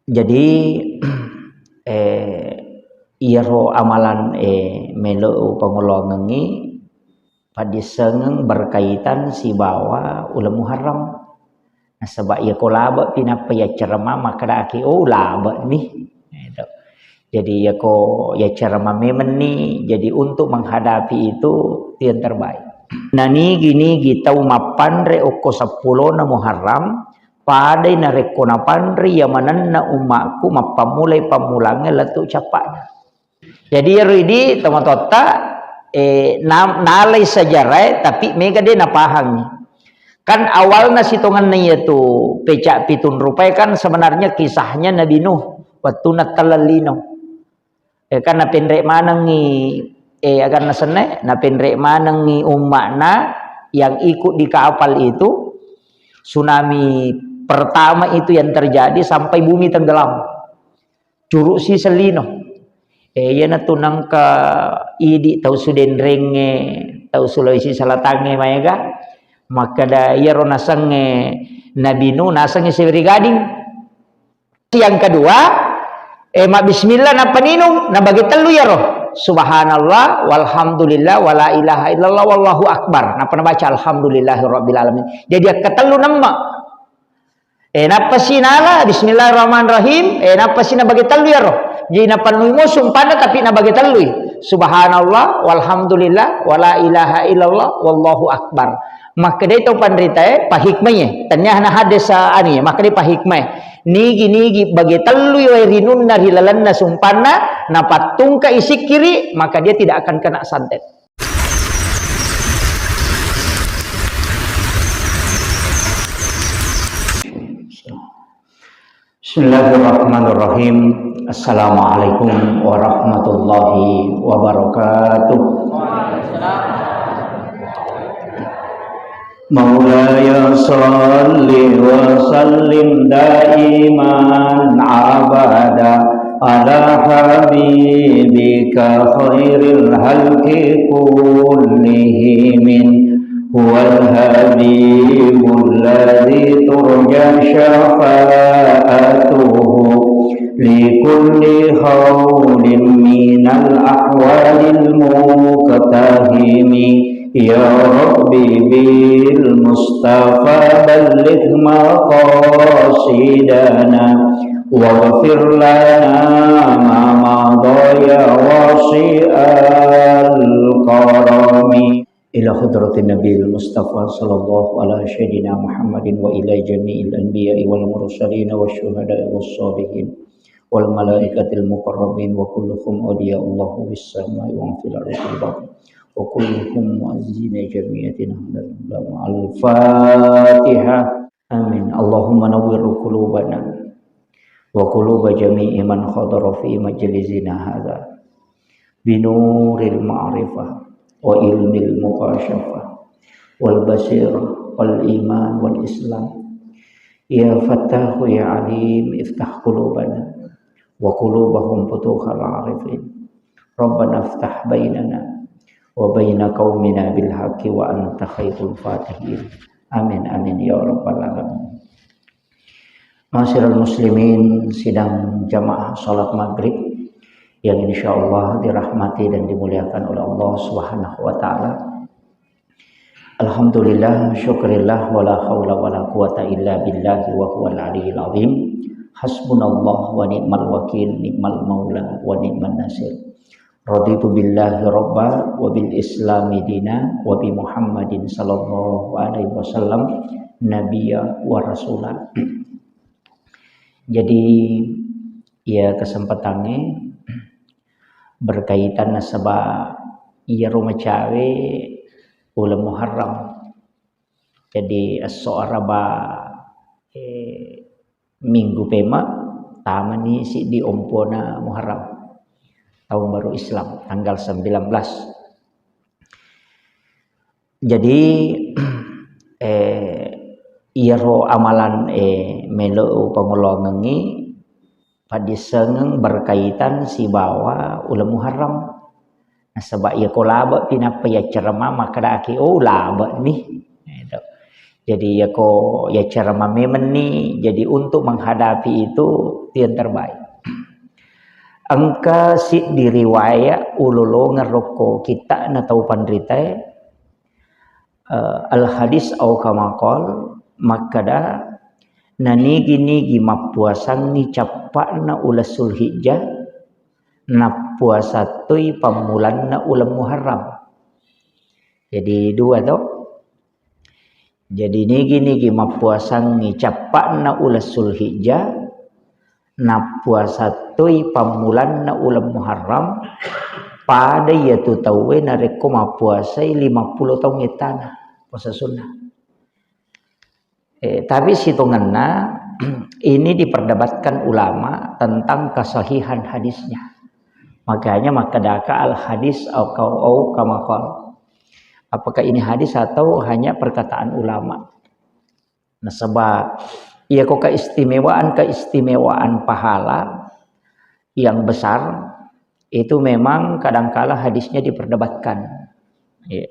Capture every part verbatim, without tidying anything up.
Jadi, eh, iyaro amalan, eh, melo upangoloangengngi paddissengeng berkaitan sibawa uleng Muharram. Nasaba iyako labe'pi nappa yaccarama makkedaki, "Oh, labe'ni." Gitu. Jadi iyako yaccarama memenni, jadi untuk menghadapi itu, itu yang terbaik. Nanigi-nigi tau mappanre okko seppulona Muharram, padai narekko napanre iya manenna ummakku mappammulai pammulangnge lettu cappa'na. Jadi iyaro idi tomatoatta, eh, na-, nalai sejarah, tapi mega de napahangi. Kan awalna sitongenna iyatu peca pitung rupai kan sebenarnya kisahnya Nabi Nuh wettunna telleng lino. Eh, kan napenre manengngi, eh, aganna senne, napenre manengngi umma'na yang ikut di kapal itu, tsunami pertama itu yang terjadi sampai bumi tenggelam. Curu'si sellino. Eh, iyanatu nengka idi tau Sudenrengnge, tau Sulawesi Selatangnge maega, makkeda iyaro nasengnge Nabi Nuh, nasengnge Seweri Gading. Yang kedua, eh, mabbismillah nappa ninung, nabage tellu iyaro. Subhanallah, walhamdulillah, wala ilaha illallah, wallahu akbar. Nappa nabaca alhamdulillahirabbil alamin. Jadi akkatellu nemme. Eh, nappa si nala, bismillahirrahmanirrahim. Eh, nappa si nabage tellu iyaro. Jadi napannui mo sumpanna tapi nabage tellui. Subhanallah, walhamdulillah, wala ilaha illallah, wallahu akbar. Makkedai tau panritae, pahikmai. Tania na hadis, ah, anu, makkedai pahikmai. Nigi-nigi bage tellui wae rinunna ri lalenna sumpanna, napattungka isikkiri, maka dia tidak akan kena santet. Bismillahirrahmanirrahim. Assalamualaikum warahmatullahi wabarakatuh. مولاي صل وسلم دائما أبدا على حبيبك خير الخلق كلهم. هو الحبيب الذي ترجى شفاعته لكل هول من الأهوال المقتحم. يا رب بالمصطفى بلغ مقاصدنا واغفر لنا ما مضى يا واسع الكرم. إلى حضرة النبي المصطفى صلى الله على سيدنا محمد وإلى جميع الأنبياء والمرسلين والشهداء والصالحين والملائكة المقربين وكلهم أولياء الله في السماء وفي الأرض الباقين وكلهم معززين جميعا. الفاتحة. آمين. اللهم نور قلوبنا وقلوب جميع من حضر في مجلسنا هذا بنور المعرفة وعلم المكاشفة والبصيرة والإيمان والإسلام. يا فتاح يا عليم، افتح قلوبنا وقلوبهم فتوح العارفين. ربنا افتح بيننا وبين قومنا بالحق وأنت خير الفاتحين. آمين، آمين يا رب العالمين. Ma'asyiral muslimin, sidang jamaah salat maghrib yang insyaallah dirahmati dan dimuliakan oleh Allah Subhanahu wa taala. Alhamdulillah, syukurillah, wala haula wala quwata illa billahi wa huwal aliyyil azim. Hasbunallah wa ni'mal wakil, ni'mal maula wa ni'man nasir. Raditu billahi rabba wa bil islami dina wa bi Muhammadin sallallahu alaihi wasallam nabiyya wa rasula. Jadi, iya kesempatangnge berkaitan nasaba iyaro macawe uleng Muharram. Jadi, esso Araba, eh, minggu pema tamani siddi ompona Muharram, tahun baru Islam, tanggal sembilan belas. Jadi, eh, iyaro amalan, eh, melo upangoloangengngi paddissengeng berkaitan sibawa uleng Muharram. Nasaba iyako labe'pi nappa yaccarama makkedaki, "Oh, labe'ni." Gitu. Jadi iyako yaccarama memenni, jadi untuk menghadapi itu, Itu yang terbaik. Engka siddi riwayat ulolongeng rokko kitta'na tau panritae, eh, al-hadis au kama qal, makkada, nanigi-nigi mappuasangngi cappa'na uleng Sulhijjah, nappuasa toi pammulanna uleng Muharram. Jadi dua to. Jadi nigi-nigi mappuasangngi cappa'na uleng Sulhijjah, nappuasa toi pammulanna uleng Muharram, pada iyatu tauwe narekko mappuasai lima puluh taung ettana puasa sunnah. Eh, tapi sitongenna ini diperdebatkan ulama tentang kesahihan hadisnya. Makanya makkedaka al hadis au kau au kama qal. Apakah ini hadis atau hanya perkataan ulama? Nasaba iyako keistimewaan-keistimewaan pahala yang besar itu memang kadangkala hadisnya diperdebatkan. Iya.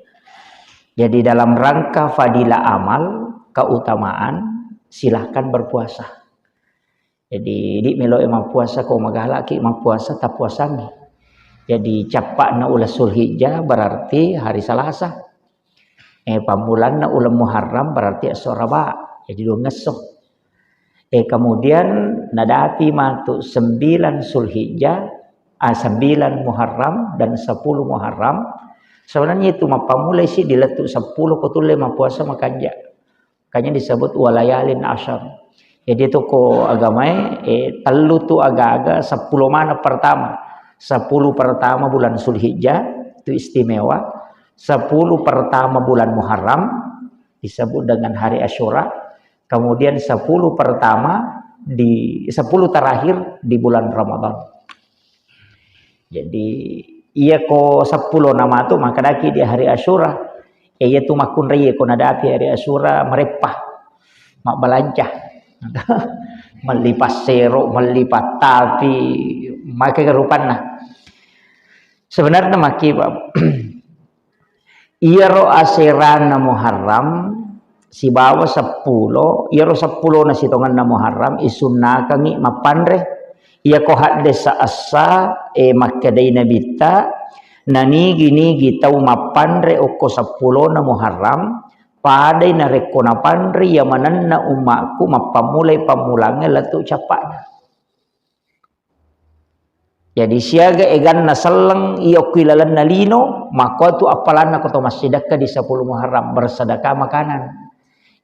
Jadi dalam rangka fadilah amal, keutamaan, silahkan berpuasa. Jadi, idi melo e mappuasa ko magalaki mappuasa, tapuasangi. Jadi, cappa'na uleng Sulhijjah berarti hari Selasa. Eh, pammulanna uleng Muharram berarti esso Raba. Jadi, dua ngesso. Eh, kemudian nadapi matu sembilan Sulhijjah, ah, sembilan Muharram dan sepuluh Muharram. Sebenarnya itu mappammulai si dilettu sepuluh ko tulle mappuasa makanja. Makanya disebut walayalin asyar. Jadi toko agamae, eh, tellu tu aga-aga sepuluh mana pertama. Sepuluh pertama bulan Sulhijjah, itu istimewa. Sepuluh pertama bulan Muharram, disebut dengan hari Asyura. Kemudian sepuluh pertama di, sepuluh terakhir di bulan Ramadan. Jadi, iya ko seppulo namatu, makkedaki di hari Asyura. Ya, iya tu makkunrai iya ko nadapi hari Asyura, mereppah, mabbalanca. Melli passero, melli pattapi, maega rupanna. Sebenarnya maki, Pak. Iyaro aserana Muharram sibawa seppulo, iyaro seppulona sitongenna Muharram isunnakengngi mappanre. Iyako haddesa essa, e, makkedai Nabitta, nanigi-nigi tau mappanre okko seppulona Muharram, padai narekko napanre iya manenna ummakku mappammulai pammulangnge lettu cappa'na. Jadi siaga eganna selleng iya okko ilalenna lino, makkuatu appalanna ko to massidekka di sepuluh Muharram, bersedekah makanan.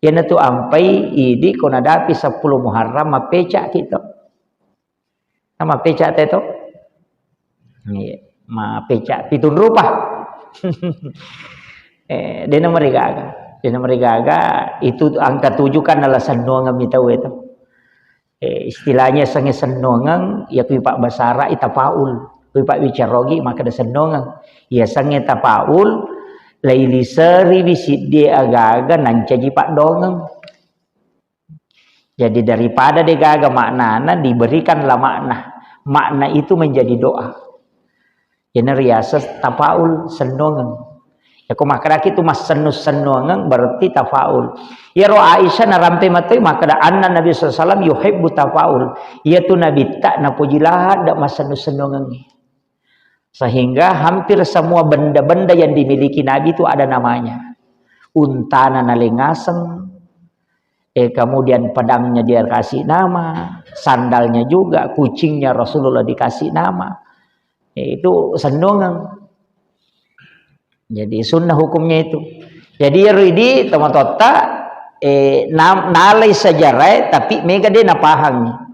Iyanatu ampai idi ko nadapi sepuluh Muharram, mappeca'ki to. Na mappeca te to? Iya, mappeca pitung rupa. Eh, dena marigaga. Dena marigaga, itu angka tujuh kan adalah sennuangeng mi tau itu. Eh, istilahnya sange sennongeng, ya kui Pak Basara ita paul. Kui Pak Bicarogi maka ada sennongeng. Ya sange ta paul, laili seri bisi dia aga-aga nancaji Pak Dongeng. Jadi daripada degaga maknana, diberikanlah makna. Makna itu menjadi doa. Iyana riaseng tafaul, sennongeng. Yako makkedaki tu massennu-sennongeng berarti tafaul. Iyaro Aisyah narampe matoi makkeda anna Nabi sallallahu alaihi wasallam yuhibbu tafaul. Iyatu Nabitta napoji ladde massennu-sennongengnge. Sehingga hampir semua benda-benda yang dimiliki Nabi itu ada namanya. Untana nalengaseng, eh, kemudian pedangnya dia kasih nama, sandalnya juga, kucingnya Rasulullah dikasih nama. Eh, itu sennongeng. Jadi sunnah hukumnya itu. Jadi iyaro idi tomatoatta, eh, na-, nalai sejarah, tapi mega de napahangi.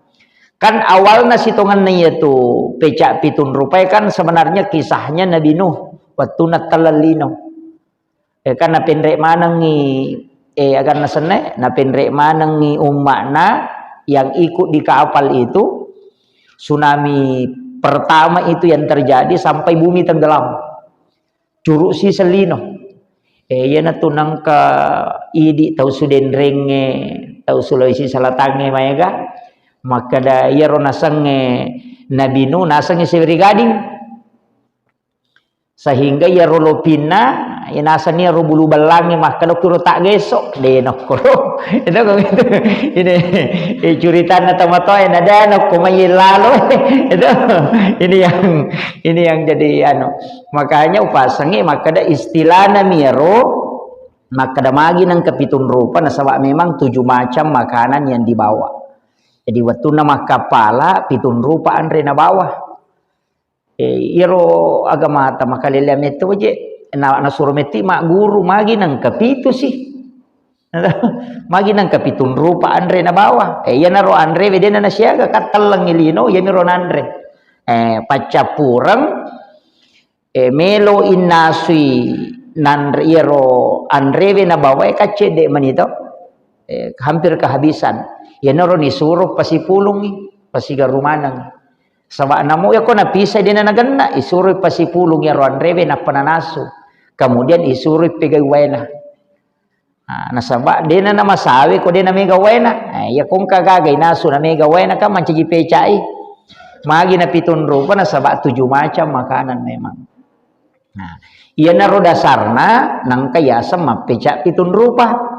Kan awalna sitongenna iyatu peca pitung rupae kan sebenarnya kisahnya Nabi Nuh, wettuna telleng lino. Eh, kan napenre manengngi, eh, aganna senne, napenre manengngi umma'na yang ikut di kapal itu, tsunami pertama itu yang terjadi sampai bumi tenggelam. Curuk siseng lino. Eh, iyanatu nengka idi tau Sudenrengnge, tau Sulawesi Selatangnge maega, makkeda iyaro nasengnge Nabi Nuh, nasengnge siwiri gading. Sehingga iyaro lopinna Nah, iya naseng iyaro bulu bellangnge makkeda kuro tak geso, de nokkoro. Itu kan gitu. Ini, eh, curitanna tomatoa na de nokko mai lalo. Itu ini yang ini yang jadi anu. Makanya upasengi makkeda istilahna miro makkeda magi nengka pitung rupa nasaba memang tujuh macam makanan yang dibawa. Jadi wettunna makkapala pitung rupa anre nabawa. Eh, iyaro agamata makalele metto je, na, nasuro metti magguru, magi nengka pitu sih. Magi nengka pitung rupa anre nabawa. Eh, iyanaro anre wedena nasiaga, kattellengi lino, iyamiro nanre. Eh, paccappureng, eh, melo innasui nanre, iyaro anrewe nabawae kaccedde mani to. Eh, hampir kehabisan. Iyanaro nisuro pasipulungi, pasigaru maneng. Saba' namo iyako napisai dena nagenna, isuroi pasipulung iyaro anrewe nappa nanasu. Kemudian isuroi pegai waena. Nah, nasaba' dena namasawe ko dena mega waena. Nah, iyako engka gaga inasu na mega waena kan mancaji pecai. Magi na pitung rupa nasaba' tujuh macam makanan memang. Nah, iyanaro dasarna nangka yaseng mappeca pitung rupa.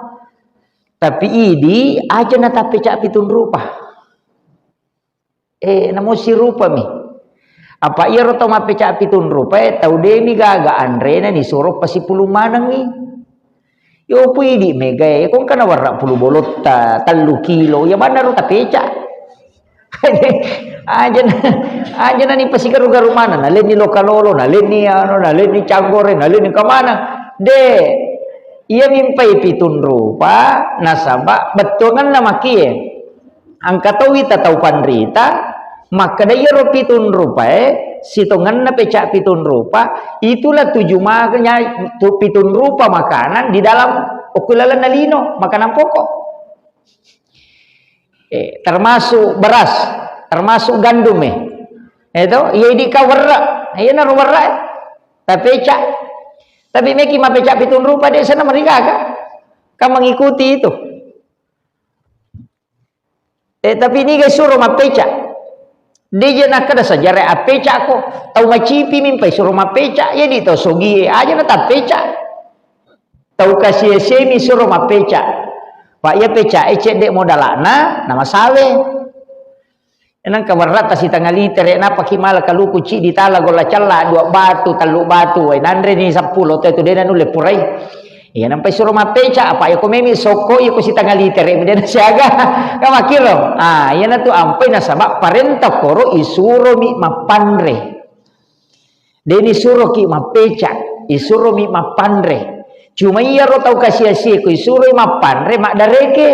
Tapi idi aja na tappeca pitung rupa. Eh, namo sirupami. Apa iyaro tau mappeca pitung rupae, tau demi gaga anrena nisuro pasipulung manengngi. Yo pui idi megae, ko engka nawarra pulu bolotta, tellu kilo, ya bannaro tapeca. Aja na, aja na ni pasigaru-garu maneng, nalenni lokalolo, nalenni anu, nalenni canggore, nalenni kemana. De, iya mimpai pitung rupa, nasaba bettuanganna makie. Engka to wita tau panrita, makkeda iyaro pitung rupae, sitongenna peca pitung rupa, itulah tuju makanya tu pitung rupa makanan di dalam okko lalenna lino, makanan pokok. Eh, termasuk beras, termasuk gandum, eh. Itu, iya idi ka werra, iya naro werra, eh. Tapeca. Tapi meki mapeca pitung rupa de sana merigaga. Kan mengikuti itu. Eh, tapi niga suro mappeca. Deje nakkeda sejarah appeca ko. Tau macipi mimpai suro mappeca. Jadi tau sogie aja na tappeca. Tau kasiasemi suro mappeca. Pak ya peca e cedde modalana nama sawe. Enang kawarrata sitanga litere, napaki mala kaluku cidi tala golla calla, dua batu, tellu batu, wai nanre ni seppulo to itu dena nulle purai. Iya, nampai suro mappeca, apa iya ko memi sokko, iya ko sitanga litere, mede na siaga. Kamakiro. Ah, iya natu ampai nasaba parenta koro isuro mi mappanre. Deni suroki mappeca, isuro mi mappanre. Cuma iyaro tau kasia-sia ko isuroi mappanre, maddareke.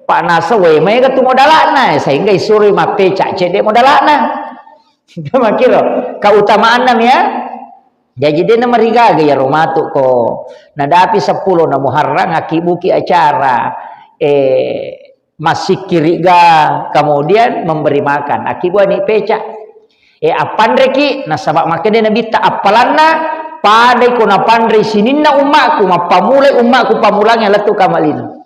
Pak nasa wae maega tu modalana, sehingga isuroi mappeca, cedde modalana. Makiro, keutamaanna mi ya. Jaji dena marigaga iyaro matu ko nadapi seppulo na Muharram, akkibuki acara, eh, massikkiriga, kemudian memberi makan. Akkibuani peca. Eh, appanreki, nasaba makkeda Nabitta, appalanna padai ko napanrei sininna ummaku, mappamulai ummaku pamulangnge lettu kamalino.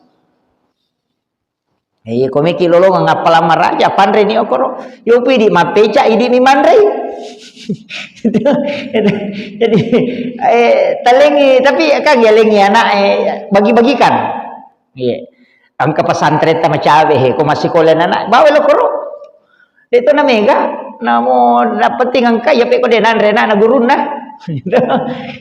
Eh, ko meki lolongeng appalang maraja, panreni okoro. Yopi idi mappeca, idi mi manrei. Jadi, eh, talengi, tapi kan yalengi anak, eh, bagi-bagikan. Iya. Engka pesantren tamacawe he, ko massikola anak, bawa lo koro. Itu na mega, namo na penting engka, ya pe ko de nanre na, na gurunna.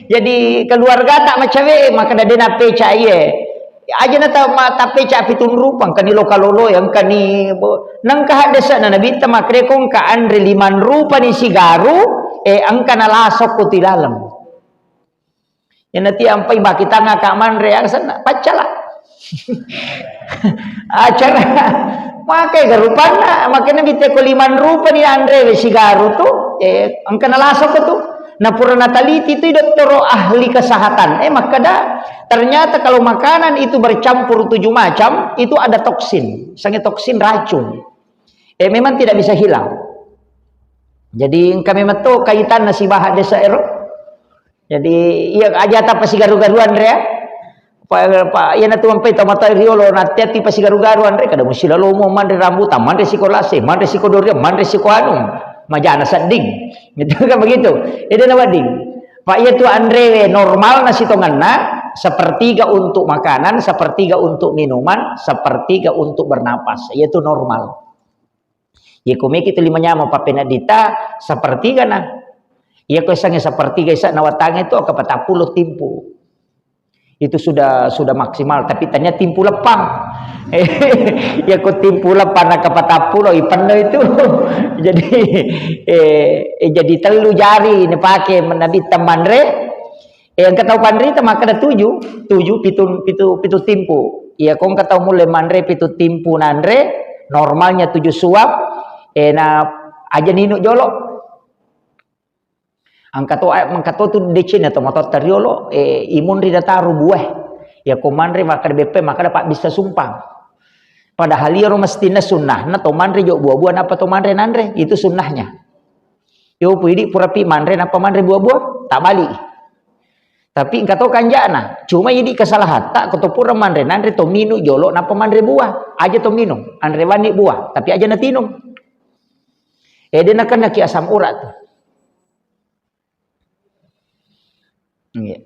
Jadi keluarga tak macawe, maka dade na peca iye. Aja na ta-, ma-, tapeca pitung rupa, engka ni loka lolo, engka ni bo-, nengka haddesa na nabitta makreko engka anre limang rupa ni sigaru, eh, engka na lasok ko ti laleng. Iyanati ampai baki tanga ka manre, aga senna, paccala. Acara. Makai garupanna, makanya biteko limang rupa ni anre we sigaru tu, eh, engka nalasoko tu. Nah, pura nataliti tu dottoro ahli kesehatan. Eh, makkeda, ternyata kalau makanan itu bercampur tujuh macam, itu ada toksin. Sange toksin racun. Eh, memang tidak bisa hilang. Jadi, engka memang to kaitanna sibawa desa ero. Jadi, iya aja ta pasigaru-garuan rea. Pa, pa, iya natu ampai tomatoa riolo, na ati-ati pasigaru-garuan rea, kada musi lalomo manre rambutan, manre siko lase, manre siko durian, manre siko anu, majana sedding. Gitu kan begitu. Ede na wedding. Pak, iya tu anrewe normal na sitongenna, sepertiga untuk makanan, sepertiga untuk minuman, sepertiga untuk bernapas. Iya tu normal. Iya ko meki tu lima nyama papena dita, sepertiga na. Iya ko isange sepertiga isa na watange tu, kapatappulo timpu. Itu sudah, sudah maksimal, tapi tanya timpu leppang. Ya ko timpu leppang na kapatappulo, ipenno itu. Jadi, eh, eh, jadi tellu jari napake Nabitta manre. Eh, engka tau panrita makkeda tuju, tuju, pitu, pitu, pitu timpu. Iya ko engka tau mulle manre pitu timpu nanre, normalnya tuju suap, eh, na aja ninu jolo. Engka to, engka to tu deceng na to matotta riolo, eh, imunri dataro buah. Iya ko manre makkeda beppe, makkeda pabbissa sumpang. Padahal iyaro mestinna sunnahna to manre jo buah-buah nappa to manre nanre, itu sunnahnya. Yo pui idi purapi manre nappa manre buah-buah, tak bali. Tapi engka to kanjana, cuma idi kesalahatta ko to pura manre nanre to minu jolo nappa manre buah, aja to minum, anre wani buah, tapi aja natinung. Eh, de nakennaki asam urat tu. Iya.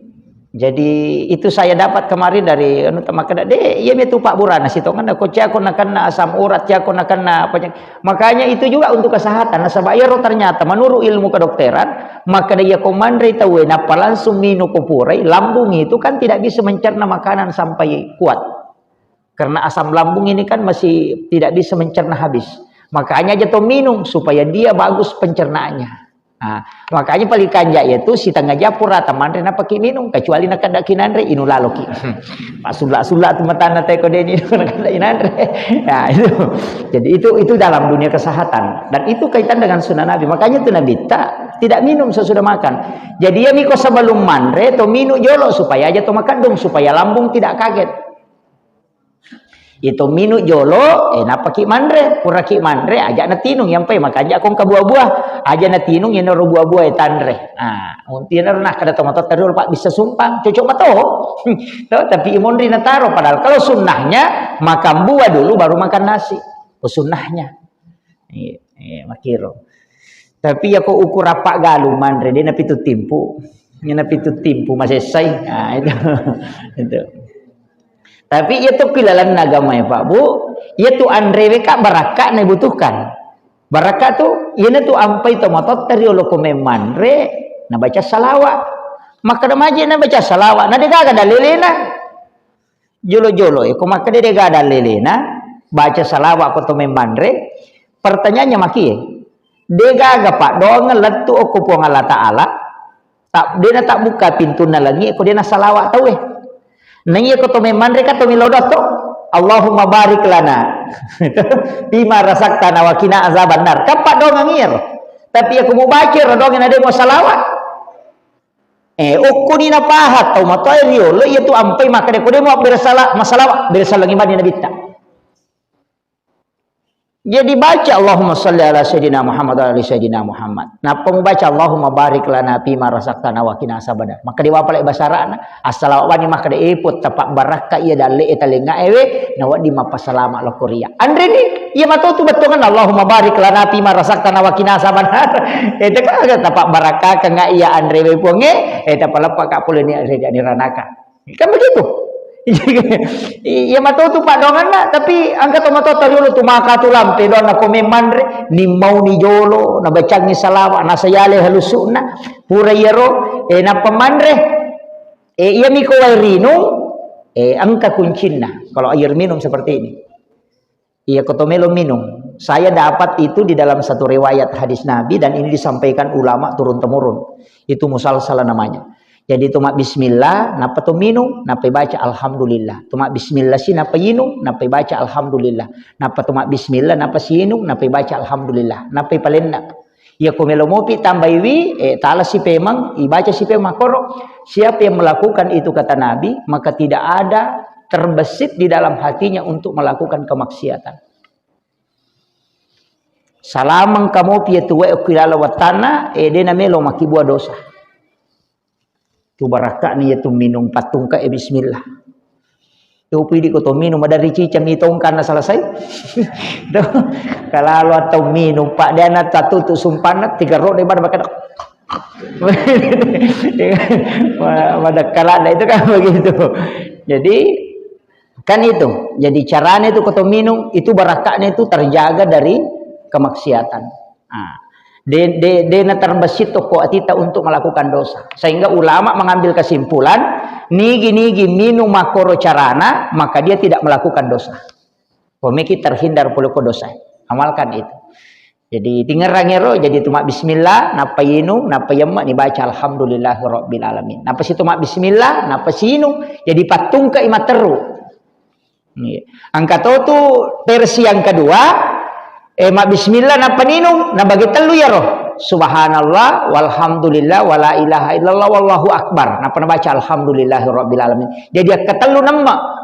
Jadi itu saya dapat kemarin dari anu, makkeda, "De, iya metu Pak Burana sitongenna ko cako nakenna asam urat, cako nakenna penyakit." Makanya itu juga untuk kesehatan. Nasaba iyaro ternyata menurut ilmu kedokteran, makkeda iya ko manre tauwe nappa langsung minu ko purai, lambung itu kan tidak bisa mencerna makanan sampai kuat. Karena asam lambung ini kan masih tidak bisa mencerna habis. Makanya aja to minum supaya dia bagus pencernaannya. Nah, makanya paling kanja yaitu setengah jam pura tamanre napaki minum, kecuali nakeddaki nanre, inu laloki. Pak sulla-sulla tu matanna teko deni nakeddaki nanre. Nah, itu. Jadi itu, itu dalam dunia kesehatan dan itu kaitan dengan sunnah Nabi. Makanya itu Nabi tak, tidak minum sesudah makan. Jadi ya miko sebelum manre to minum jolo supaya aja to makandung, supaya lambung tidak kaget. Ito minu jolo, eh, napaki manre. Puraki manre, aja natinung, yampai makanja kong ka buah-buah, aja natinung, yenaro buah-buah, eh, tanre. Nah, unti yenaro nakkeda tomatoa tariolo, Pak, bisa sumpang, cocok mato. To, tapi imonri nataro, padahal kalau sunnahnya makan buah dulu baru makan nasi. Oh, sunnahnya. Iya, iya, makiro. Tapi ya ko ukur apa galu manre, dia napitu timpu. Dia napitu timpu, masessai. Nah, itu. Itu. Tapi iya tu kilalanna agama ya, Pak, Bu. Iya tu anrewe ka barakka na dibutuhkan. Barakka tu, iyana tu ampai tomatotta riolo ko memmanre, nabaca salawa. Makkeda maje nabaca salawa, na degaga dalelena. Jolo-jolo e, ko makkeda degaga dalelena, baca salawa ko to memmanre, pertanyaannya maki e, degaga paddoangeng lettu okko Puang Allah Ta'ala, tak, dena tabbukka pintunna langi e ko dena salawa tauwe. Naiya ko to memmanre ka to melo doa to, Allahumma barik lana fima razaqtana wa qina azabannar. Kan paddoangeng iyaro. Tapi iya ko mubaca ro doangnge na de mo salawa. Eh, okkoni napaha tau matoa riolo, iya tu ampai makkeda ko de mo abbere sala-, masalawa, bere salangi mani nabitta. Jadi baca Allahumma salli ala sayyidina Muhammad wa ala ali sayyidina Muhammad. Nappa mubaca Allahumma barik lana fima razaqtana wa qina azabannar. Makkeda wapale basarana, assalawa wani makkeda epot tapa barakka iya dalle e talenga ewe, na wedding mappasalama lokko riya. Anreni, iya matotu bettuangenna Allahumma barik lana fima razaqtana wa qina azabannar. Ete ka tapa barakka ka nga iya anrewe puangnge, ete paleppa ka pole ni reja ni ranaka. Kan begitu. Iya matotu paddoangenna, tapi engka to matoa tariolo tu maka tu lampe doanna ko memmanre, nimmauni jolo, nabacangi salawa, nasayale halusu'na, pura iyaro, eh, nappa manre. Eh, iya miko wae rinung, eh, engka kuncinna. Kalau air minum seperti ini. Iya, ko to melo minum. Saya dapat itu di dalam satu riwayat hadis Nabi dan ini disampaikan ulama turun-temurun. Itu musalsalah namanya. Jadi, to mabbismillah, nappa to minum, nappa baca alhamdulillah. To mabbismillah si, nappa inung, nappa baca alhamdulillah. Nappa to mabbismillah, nappa si inung, nappa baca alhamdulillah. Nappa palenna. Iya ko melo mopi tambaiwi, eh, tala si pemeng, ibaca si pemeng makkoro. Siapa yang melakukan itu, kata Nabi, maka tidak ada terbesit di dalam hatinya untuk melakukan kemaksiatan. Salameng kamopi iya tu wae okko ilala wattanna, eh, de namelo makkibua dosa. Tu barakkani iya tu minum pattungka e bismillah. Tu pidi ko to minum, maderri cica mi tongkanna selesai. Tuh, kalalo atau minum, Pak, de na tatutu sumpanna, tiga ro de pada bakada. Madakkalada itu kan begitu. Jadi kan itu. Jadi caranya itu koto minum itu barakaknya itu terjaga dari kemaksiatan. Nah, de, de, de na terbesit toko atita untuk melakukan dosa. Sehingga ulama mengambil kesimpulan, nigi-nigi minum makoro carana, maka dia tidak melakukan dosa. Pemikir terhindar pole ko dosa. Amalkan itu. Jadi tingerang ero, jadi tu bismillah, napa inung, napa yemma ni baca alhamdulillahirabbil alamin. Napa situ bismillah, napa sinung, jadi pattungka i matteru. Iya. Angka to tu versi yang kedua, eh, ma bismillah napa ninung, na bagi tellu yaro. Subhanallah, walhamdulillah, wala ilaha illallah, wallahu akbar. Napa nabaca alhamdulillahirabbil alamin. Jadi akka tellu nemma.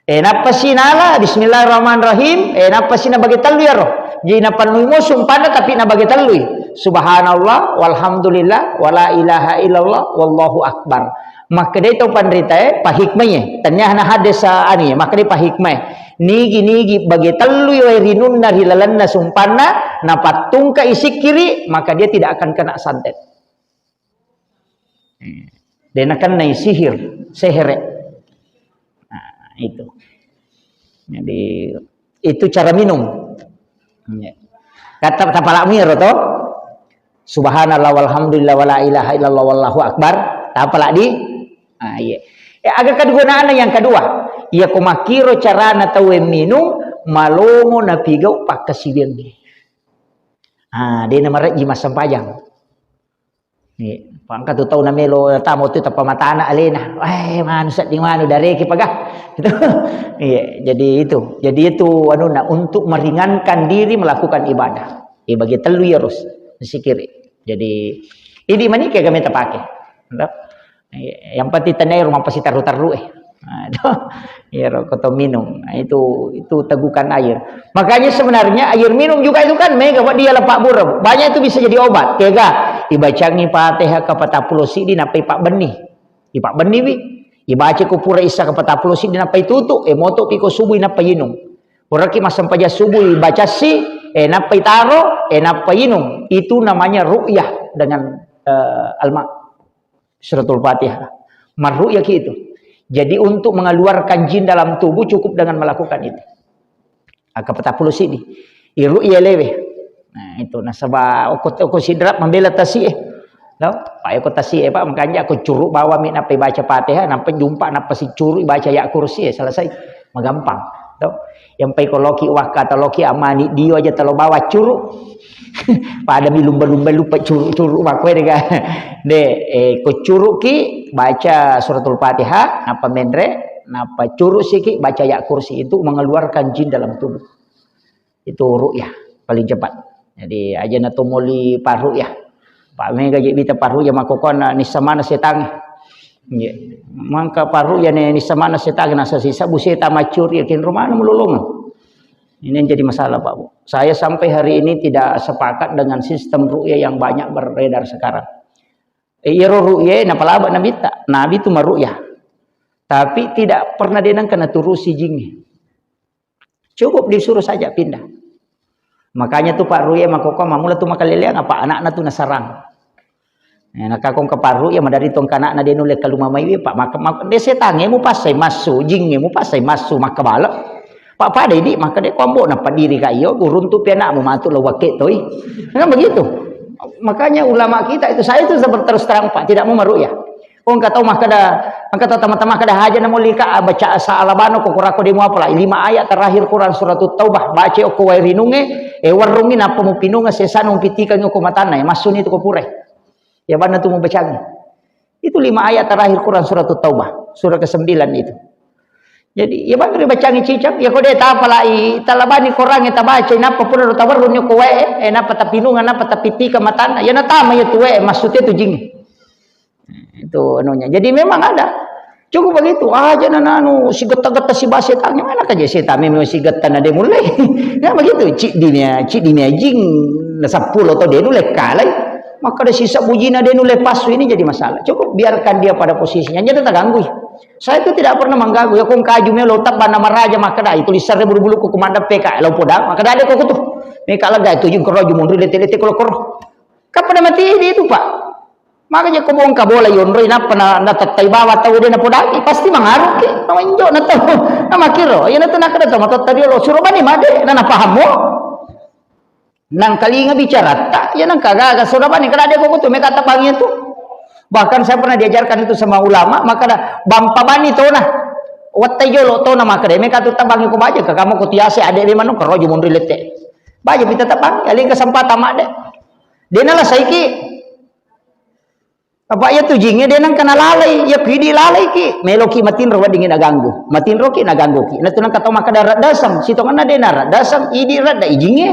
Eh, nappa si nala, bismillahirrahmanirrahim. Eh, nappa si nabage tellu yaro. Jadi napannui mo sumpanna tapi nabage tellui. Subhanallah, walhamdulillah, wala ilaha illallah, wallahu akbar. Makkedai tau panritae, pahikmai. Tania na hadis, ah, anu, makkedai pahikmai. Nigi-nigi bage tellui wae rinunna ri lalenna sumpanna, napattungka isikkiri, maka dia tidak akan kena santet. Eh, de nakennai sihir, sehere. Nah, itu. Jadi, itu cara minum. Iya. Kata tapalakmu ya, Roto? Subhanallah, walhamdulillah, wala ilaha illallah, wallahu akbar. Tapalak di? Ah, iya. Eh, aga kegunaannya yang kedua. Iya, ko makkiro carana tau minum, malomo napigau pakkasiwiangnge. Ah, de namarejji massempajang. Iya, pangka tu tau namelo tamo tu tappa matana alena. Eh, manu sedding manu dareki paga. Gitu. Iya, jadi itu. Jadi itu anuna untuk meringankan diri melakukan ibadah. Iya, bagi telu ya, Rus. Sikiri. Jadi, ini mani kega meta pake. Gitu. Iya, yang penting tenai rumah pasti taru-taru eh. Nah, itu. Iya, rokok atau minum. Nah, itu itu tegukan air. Makanya sebenarnya air minum juga itu kan mega, Pak, dia lepak bura. Banyak itu bisa jadi obat. Kega, ibacangi Fatihah kapatappulo siddi nappai Pak Benni. Ipak Benni wi. Ibaca ko pura isa kapatappulo siddi nappai tutu, eh, moto piko subuh nappai inung. Puraki massempajang subuh ibacassi, eh, nappai taro, eh, nappai inung. Itu namanya ru'yah dengan, eh, alma. Suratul Fatihah. Marru'yah ki itu. Jadi untuk mengeluarkan jin dalam tubuh cukup dengan melakukan itu. Aga patappulo siddi. Iru'yah lewe. Nah, itu nasaba oko, oko sidrap mambela tasi eh. No? Pak oko tasi eh, Pak, makanya aku curuk bawa mi nappai baca Fatihah, nappai jumpa, nappa si curuk baca ya kursi eh, selesai. Magampang. To? Yang pai ko loki wakka atau loki amani dio aja talo bawa curuk. Pada mi lumba-lumba lupa curuk-curuk makko de ga. De, eh, ko curuk ki baca suratul Fatihah, napa menre, napa curuk siki baca ya kursi itu mengeluarkan jin dalam tubuh. Itu ru'yah paling cepat. Jadi aja na to moli parru'yah. Pak mega je bita parru'yah makokon nissa mana setangnge. Nggih. Mangka parru'yah ne nissa mana setangnge nasa sisa bu seta macuri kin rumah mulolong. Ini yang jadi masalah, Pak Bu. Saya sampai hari ini tidak sepakat dengan sistem ru'yah yang banyak beredar sekarang. Eh, iyaro ru'yah napalaba nabitta. Nabi tu maru'yah. Tapi tidak pernah denang kena turusi jingi. Cukup disuruh saja pindah. Makanya tu Pak Ruye makoko mamula tu makaleleang apa anakna tu nasarang. Eh, nakakong ke Pak Ruye madari tong kanakna denu leka lumamaiwi Pak maka, maka de setange mu pasai massu, jinge mu pasai massu maka bala. Pak pada idi maka de kombo na padiri ka iyo guruntu pi anakmu matu lo wake toi. Kan begitu. Makanya ulama kita itu saya itu terus terang Pak tidak mau meru'yah. Oh, engka tau makkeda, engka tau tama-tama makkeda haja na molika, ah, baca sa'alabano ko kurako de muapala. Lima ayat terakhir Quran surat Taubah, baca okko wae rinunge, eh, warungi nappa mupinunga sesana mupitikangi okko matanna, eh, massuni tu ko pure. Ya banna tu mubacangi. Itu lima ayat terakhir Quran surat Taubah, surah kesembilan itu. Jadi, ya banna ribacangi cicang, ya ko de tapalai, talabani Quran tabaca, nappa pura tawarruni okko wae, eh, nappa tapinunga, nappa tapitika matanna, ya natama ya tu wae, maksudnya tu jing. Itu anunya. Jadi memang ada. Cukup begitu. Aja na nanu sigetta-getta si bahasa setangnge mana kaje setan memang sigetta na de mulai. Ya begitu. Cik dinia, cik dinia jing na sepuluh atau de nule kalai. Maka ada sisa bujina de nule pasu ini jadi masalah. Cukup biarkan dia pada posisinya. Jadi terganggu. Saya itu tidak pernah mengganggu. Ya kong kaju melo tabba nama raja maka dah itu lisare bulu-bulu ku kumanda P K lo poda maka dah de kok tu. Meka lega itu jing kero jumundri lete-lete kolo koro. Kapan mati di itu, Pak? Maka je ko bongka bola yonroi, nappa na, natettai bawa tau de napodangi, pasti mangaruki, namanjo na tau, na makiro, iya natu nakada tau matotta riolo, suro bani made, na napahammo. Nangkalinga bicaratta, ya nangka gaga, suro bani, kada de ko tu, meka tabangi tu. Bahkan saya pernah diajarkan itu sama ulama, maka da, bampa bani tona, wattai jolo tona, maka de, meka tu tabangi ko baja, ka kamu ko tiase, ade de manu, kerojo munri lette. Baja pita tabangi, aling kesempatan mak de. De nala saiki. Apa iya tu jingnge de nengka nalalai, iya ku idi lalai ki, meloki matinro weddingngi naganggu. Matinroki nagangguki. Natu nengka tau makkeda raddaseng, sitongenna de naraddaseng, idi radda ijingnge.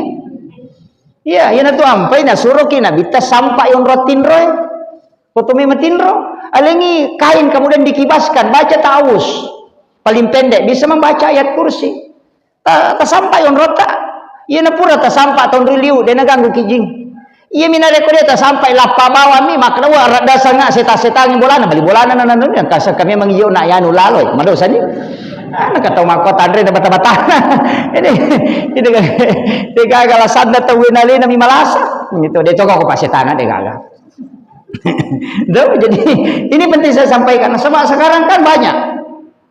Iya, iya natu ampai nasuroki nabitta sampai onro tinroe. Ko to me matinro, alengi kain kemudian dikibaskan, baca ta'awuz. Paling pendek bisa membaca ayat kursi. Ta-, tasampa onrotta. Iyana pura tasampa tonri liu, de naganggu ki jing. Iya mina rekko de tasampa lappa bawang mi, makkeda wa radda sanga seta-setangi bolana, bali bolana nana nana, yang kasaka memang iyo nak yanu laloi, madosa ni. Ana kata mako tanre na bata-bata. Ini, ini kan, de gaga alasanna tau wenalena mi malasa. Gitu, de toko ko pasetana de gaga. Tuh, jadi ini penting saya sampaikan. Sebab sekarang kan banyak.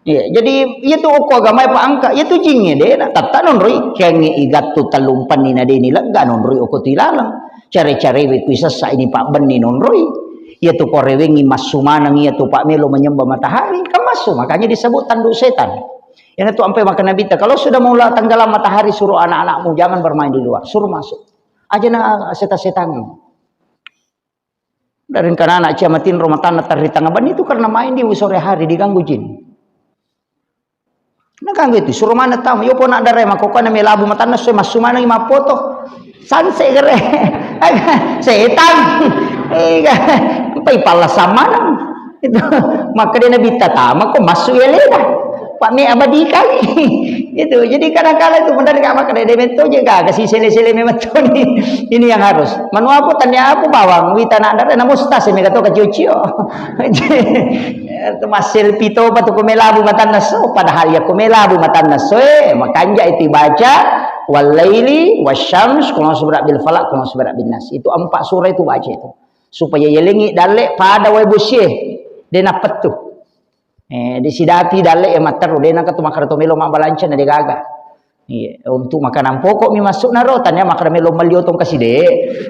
Iya, jadi iya tu okko agama pa angka, iya tu jingnge de na tatta nonroi kengnge igattu tellumpenni na de ni lega nonroi okko tu ilaleng. Care-carewe ku isessa ini pabbenni nonroi. Iya tu korewengi massu maneng iya tu pak melo menyembah matahari, kan massu, makanya disebut tanduk setan. Iya tu ampai maka Nabi ta, kalau sudah mula tenggelam matahari suruh anak-anakmu jangan bermain di luar, suruh masuk. Aja na seta-setan. Dari kana anak cia matinro matanna terri tengah ban itu karena main di sore hari diganggu jin. Nah ganggu itu suruh mana tamu yo pona dare makokana melabu matanna so massu mana mappoto. Sanse gere. Setan. Eh, pai pala samanang. Itu maka dia nabi tatama kok masuk ya leda. Pak me abadi kali. Itu jadi kadang-kadang itu benar gak maka dia metode gak kasih sele-sele memang ini yang harus. Manu apa tanya apa bawang wita nak dare namu stase mega to kacio-cio. Itu masih pito apa tu kumelabu matanna so padahal ya kumelabu matanna so eh makanja itu baca walaili wasyams kalau seberat bil falak kalau seberat bin nas itu empat surah itu baca itu supaya yelengi dalle pada wae bosie de napettu. Eh, di sidapi dalle e matteru de naka tu makkeda to melo mabbalanca na de gaga. Iya, untuk makanan pokok mi masuk naro tanya makkeda melo melli otong kaside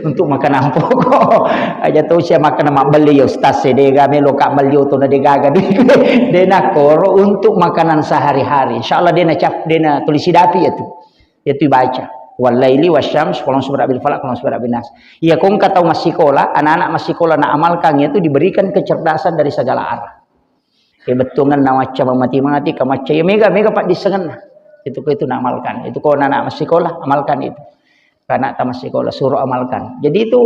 untuk makanan pokok. Aja to sia makkeda mabbelli ya ustaz e de ga melo ka melli otong na de gaga. De na koro untuk makanan sehari-hari. Insyaallah de na cap de na tulis sidapi ya tu. Yaitu baca. Walaili wasyams, qul a'udzu birabbil falaq, qul a'udzu birabbin nas. Iya ko engka tau massikola, anak-anak massikola na amalkan yaitu diberikan kecerdasan dari segala arah. Kebettuangan na macca mamati-mati, ka macca iya mega, mega paddissengenna. Itu ko itu na amalkan. Itu ko anak-anak massikola, amalkan itu. Anak ta massikola, suruh amalkan. Jadi itu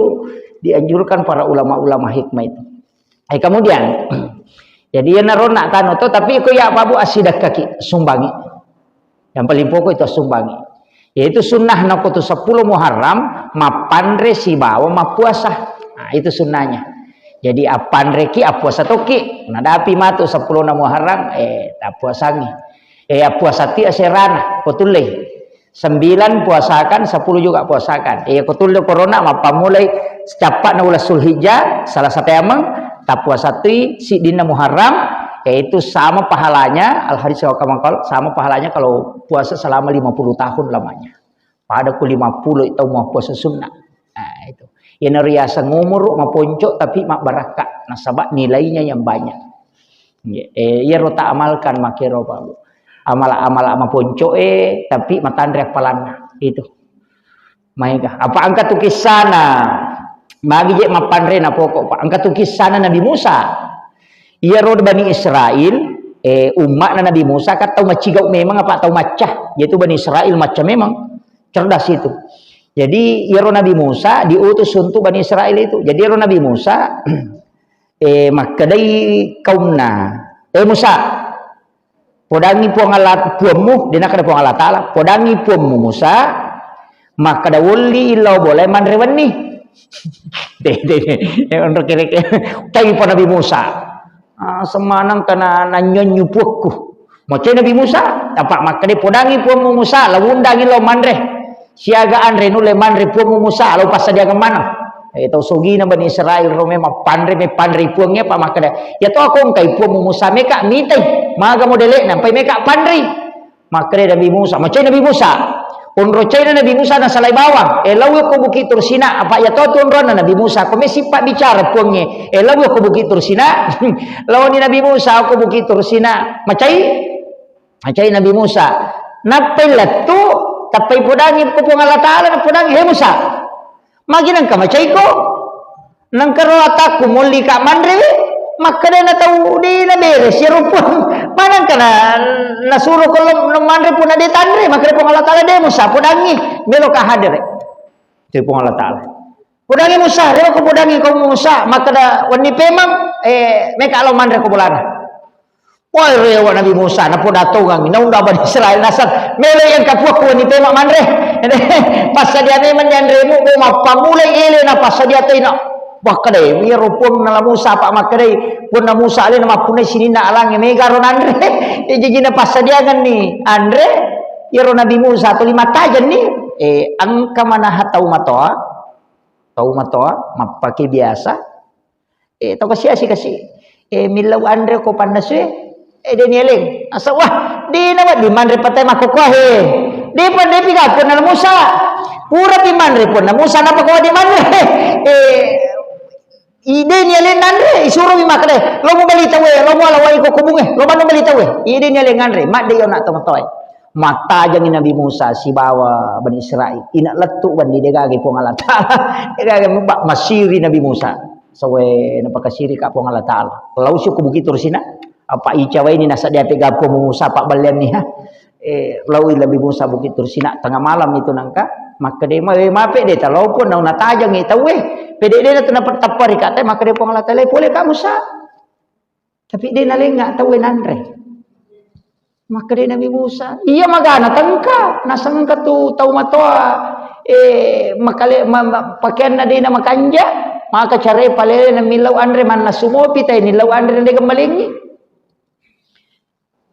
dianjurkan para ulama-ulama hikmah itu. Eh, kemudian, jadi iyana ronna tano to, tapi ko ya pabu asidakkaki, sumbangi. Yang paling pokok itu sumbangi. Yaitu sunnah nakutu sepuluh Muharram, mappanre sibawa mappuasa. Nah, itu sunnahnya. Jadi appanreki, appuasa toki. Nadapi matu sepuluh Muharram, eh, tappuasangi. Eh, appuasa ti aserana, ko tullei. Sembilan puasakan, sepuluh juga puasakan. Iya, ko tulle corona, mappammulai cappa'na uleng Zulhijjah, salah satu emang, tappuasa tui siddinna Muharram, yaitu sama pahalanya, al hadis wa kama qal, sama pahalanya kalau puasa selama lima puluh tahun lamanya. Pada ku lima puluh itu mau puasa sunnah. Nah, itu. Yang riaseng umur maponco tapi mabbarakka, nasaba nilainya yang banyak. Nggih. Eh, iyaro ta amalkan makero, Pak, Bu. Amala-amala maponco'e, tapi matanre appalanna. Itu. Maega. Apa engka tu kissana? Magi je mappanrena pokok, Pak. Engka tu kissana Nabi Musa. Iyaro Bani Israel, eh, umma'na Nabi Musa kan tau macigau memang apa tau macca. Yaitu Bani Israel macca memang. Cerdas itu. Jadi, iyaro Nabi Musa diutus untuk Bani Israel itu. Jadi, iyaro Nabi Musa, eh, makkedai kaumna, "Eh, Musa, podangi Puang Allah, Puammu," de nakkeda Puang Allah Taala, "Podangi Puammu Musa, makkeda wolli illau bola manre wenni." De, de, de, eh, onro kere-kere. Utai pa Nabi Musa. Ah, semanang kana nanyonyu puakku. Macai Nabi Musa, apa makkeda podangi Puammu Musa, la undangi lao manre. Siaga anre nulle manre Puammu Musa, lao passadiangeng maneng. Eh, tau sogina Bani Israel ro memang panre, me panre puangnge apa makkeda, "Ya to aku engkai puang Musa meka mitai, maga modele nampai meka panre." Makkeda Nabi Musa, macai Nabi Musa. Onro caina Nabi Musa nasalai bawang. Eh, laui ko Bukit Tursina, apa ya to tu onronna Nabi Musa. Ko mesi pabbicara puangnge. Eh, laui ko Bukit Tursina. Launi Nabi Musa ko Bukit Tursina. Macai? Macai Nabi Musa. Nappai lettu, tappai podangi ko Puang Allah Taala, napodangi, "He Musa, magi nengka macaiko? Nengka ro atakku molli ka manre we?" Makkeda na tau de na bere si rupa. Manengka na nasuro ko lo manre puna de tanre, makkeda Puang Allah Taala, "De Musa, podangi, melo ka hadere." Itu Puang Allah Taala. Podangi Musa, rewa ko podangi ko Musa, makkeda wenni pemang, eh, meka lo manre ko bolana. Wah, rewa Nabi Musa, napoda tongang, naunda Bani Israel, nasang, melo yang kapua ko wenni pemang manre. Passadia memang ni anremu, bo mappamulai ele na passadia toina. Wah, kedai, iya ro Puang nala Musa, apa makkedai, Puang na Musa alena mappunai sininna alange mega ro nanre. Eh, jadi na passadiangan ni anre, iya ro Nabi Musa, tuli matajang ni, eh, engka manaha tau matoa, Tau matoa mappake biasa. Eh, tau kasiasi kasi. Eh, millau anre ko pannasue. Eh, de nieleng. Asa, wah, de na wedding manre patai makkokoa he. De pa, de pi ga Puang Nabi Musa. Pura pi manre Puang Nabi Musa, napa ko wedding manre? Eh, ide nieleng nanre, isuro mi makkeda, "Lo mu bali tawe, lo mu alawai ko kubunge, lo manu bali tawe." Ide nieleng nanre, madde yo na tau matoa. Mattajangi Nabi Musa sibawa Bani Israel. Ina lettu bandi degage Puang Allah Taala. Degage mubba masiri Nabi Musa. Sawe napakasiri ka Puang Allah Taala. Lau si ko Bukit Tursina. Apa icawaini nasadia pega Puang Musa pabballianni ha. Eh, laui Nabi Musa Bukit Tursina tengah malam itu nangka. Makkeda, "Ma-, eh, mape de talopo nau natajangi tauwe. Pede de na tena tappari kata makkeda Puang Allah Taala, 'Pole ka Musa.'" Tapi de nalenga tauwe nanre. Makkeda Nabi Musa, "Iya magana tengka, nasengka tu tau matoa, eh, makale-, ma-, ma-, pakeanna de na makanja, maka care palele na millau anre mannasu mopi tai nillau anre na de gemmalengi."